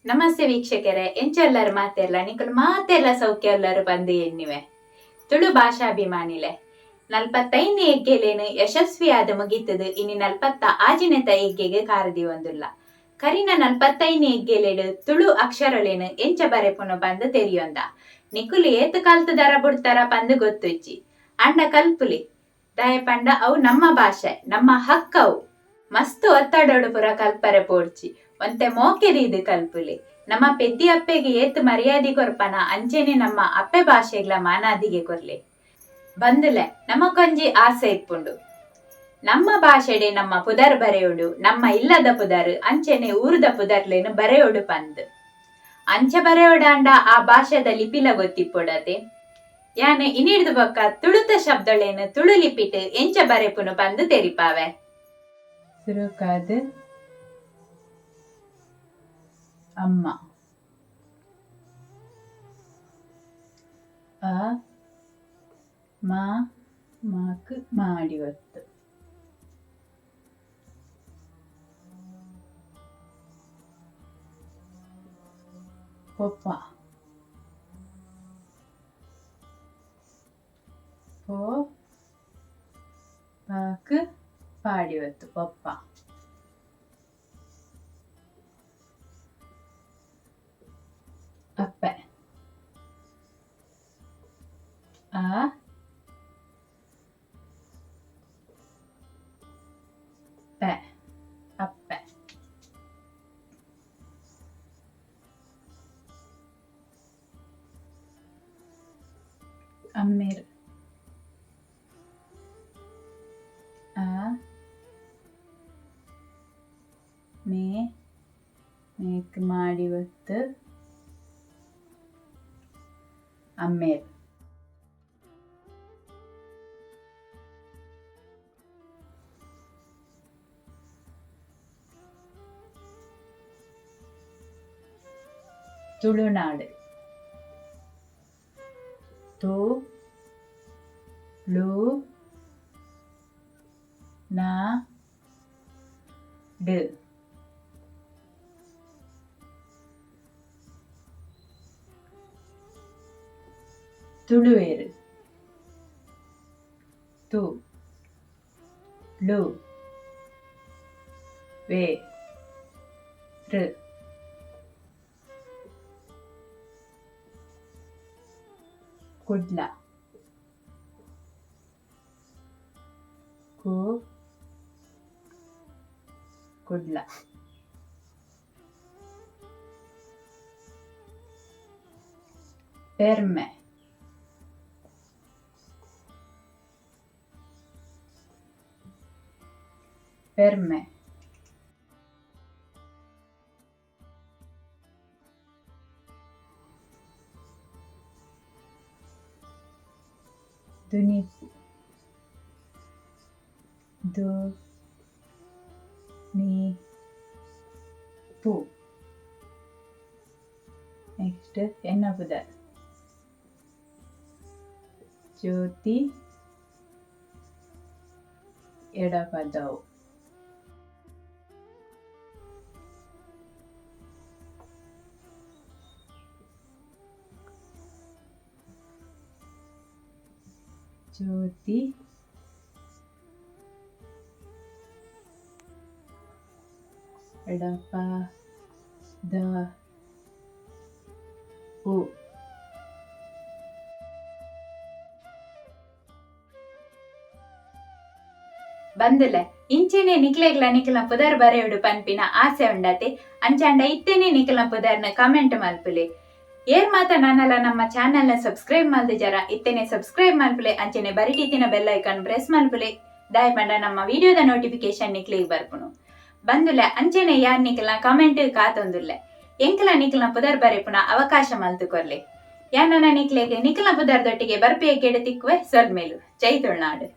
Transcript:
ನಮಸ್ತೆ ವೀಕ್ಷಕರೇ, ಎಂಚೆಲ್ಲರು ಮಾತೆರ್ಲ ನಿಕುಲು ಮಾತೆರ್ಲ ಸೌಖ್ಯ ಎಲ್ಲರು ಬಂದು ಎನ್ನಿವೆ. ತುಳು ಭಾಷಾಭಿಮಾನಿಲೆ, 45ನೇ ಎಗ್ಗೆಲೇನು ಯಶಸ್ವಿಯಾದ ಮುಗಿತದು. ಇನಿ 46ನೇತ ಎಗ್ಗೆಗೆ ಕಾರದಿ ಒಂದುಲ್ಲ. ಕರಿನ 45ನೇ ಎಗ್ಗೆಲೇಡು ತುಳು ಅಕ್ಷರಲೇನು ಎಂಚ ಬರೆಪುನು ಬಂದು ತೆರಿಯೊಂದ. ನಿಕುಲು ಏತ್ ಕಲ್ತು ದರ ಬುಡ್ತಾರ ಪಂದು ಗೊತ್ತುಜ್ಜಿ, ಅಂಡ ಕಲ್ಪುಲಿ. ದಾಯ ಪಂಡ ಅವು ನಮ್ಮ ಭಾಷೆ, ನಮ್ಮ ಹಕ್ಕವು. ಮಸ್ತ್ ಒತ್ತಡೋಡು ಪುರ ಕಲ್ಪರೆ ಪೋಡ್ಚಿ, ಒಂತೆ ಮೋಕೆದೀದು ಕಲ್ಪುಲಿ. ನಮ್ಮ ಪೆದ್ದಿ ಅಪ್ಪೆಗೆ ಏತ್ ಮರ್ಯಾದೆ ಕೊರ್ಪನ, ಅಂಚೆನೆ ನಮ್ಮ ಅಪ್ಪೆ ಭಾಷೆಗ್ಲ ಮಾನಾದಿಗೆ ಕೊರ್ಲಿ. ಬಂದುಲೆ, ನಮಕೊಂಜಿ ಆಸೆ ಇಪ್ಪುಂಡು, ನಮ್ಮ ಭಾಷೆಡೆ ನಮ್ಮ ಪುದರ್ ಬರೆಯೋಡು, ನಮ್ಮ ಇಲ್ಲದ ಪುದರ್ ಅಂಚೆನೆ ಊರುದ ಪುದರ್ಲೇನು ಬರೆಯೋಡು ಪಂದ್. ಅಂಚೆ ಬರೆಯೋಡಾಂಡ ಆ ಭಾಷೆದ ಲಿಪಿಲ ಗೊತ್ತಿಪ್ಪೊಡತೆ. ಯಾನ್ ಇನಿಡ್ದು ಬೊಕ್ಕ ತುಳುತ ಶಬ್ದಳೇನು ತುಳು ಲಿಪಿಟ್ ಎಂಚ ಬರೆಪುನು ಪಂದ್ ತೆರಿಪಾವೆ. ಸುರುಕಾದ್ ಅಮ್ಮ, ಅ ಮ, ಮಾಕ್ ಮಾಡಿ ಒತ್ತು. ಪೊಪ್ಪ, ಪೋ ಪಾಕ್ ಪಾಡಿ ಒತ್ತು, ಪೊಪ್ಪ. ಅಪ್ಪೆ, ಅ ಪೆ, ಅಪ್ಪೆ. ಅಮ್ಮೆರ್, ಅ ಮೇ, ಮೇಕ್ ಮಾಡಿ ಒತ್ತು, ಅಮ್ಮೇರ್. ತುಳುನಾಡು, ತು ಳು ನಾ ಡು. ತುಳುವೇರು, ತು ಳು ವೇ ರು. ಕುಡ್ಲ, ಕು ಕುಡ್ಲ. ಪೆರ್ಮೆ, ಪೆರ್ಮೆ. ದುನಿಪು, ದು ನಿ ಪು. ನೆಕ್ಸ್ಟ್ ಎನ್ನ ಪುದರ್ ಜ್ಯೋತಿ ಎಡಪದವು. ಜ್ಯೋತಿ ಎಡಪ the ಉ. ಬಂದುಲೆ, ಇಂಚೆನೆ ನಿಕ್ಲೆಗ್ಲ ನಿಕ್ಲ ಪುದರ್ ಬರೆಯೋಡು ಪನ್ಪಿನ ಆಸೆ ಉಂಡತೆ. ಅಂಚಾಂಡ ಇತ್ತೇನೆ ನಿಕ್ಲ ಪುದರ್ನ ಕಮೆಂಟ್ ಮಲ್ಪುಲೆ. ಏರ್ ಮಾತ ನಾನಲ್ಲ ನಮ್ಮ ಚಾನೆಲ್ ನ ಸಬ್ಸ್ಕ್ರೈಬ್ ಮಲ್ದು ಜರ, ಇತ್ತೇನೆ ಸಬ್ಸ್ಕ್ರೈಬ್ ಮಲ್ಪುಲೆ. ಅಂಚೆನೆ ಬರಿಟೀತಿನ bell icon press ಮಲ್ಪುಲೆ. ದಾಯ ಪಂಡ ನಮ್ಮ ವಿಡಿಯೋದ ನೋಟಿಫಿಕೇಶನ್ ನಿಕ್ಲೆಗ್ ಬರ್ಪುನು. ಬಂದುಲೆ, ಅಂಚೆನೆ ಯಾರ್ ನಿಕ್ಲ ಕಮೆಂಟ್ ಕಾತೊಂದುಲ್ಲೆ. ಎಂಕಲ ನಿಕ್ಲ ಪುದರ್ ಬರೆಪುನ ಅವಕಾಶ ಮಲ್ತು ಕೊರ್ಲೆ. ಯಾನನ ನಿಕ್ಲೆಗ್ ನಿಕ್ಲ ಪುದರ್ ದೊಟ್ಟಿಗೆ ಬರ್ಪೆ ಗೆಡೆ ತಿಕ್ಕುವೆ. ಸೊಲ್ಮೇಲು. ಜೈ ತುಳುನಾಡು.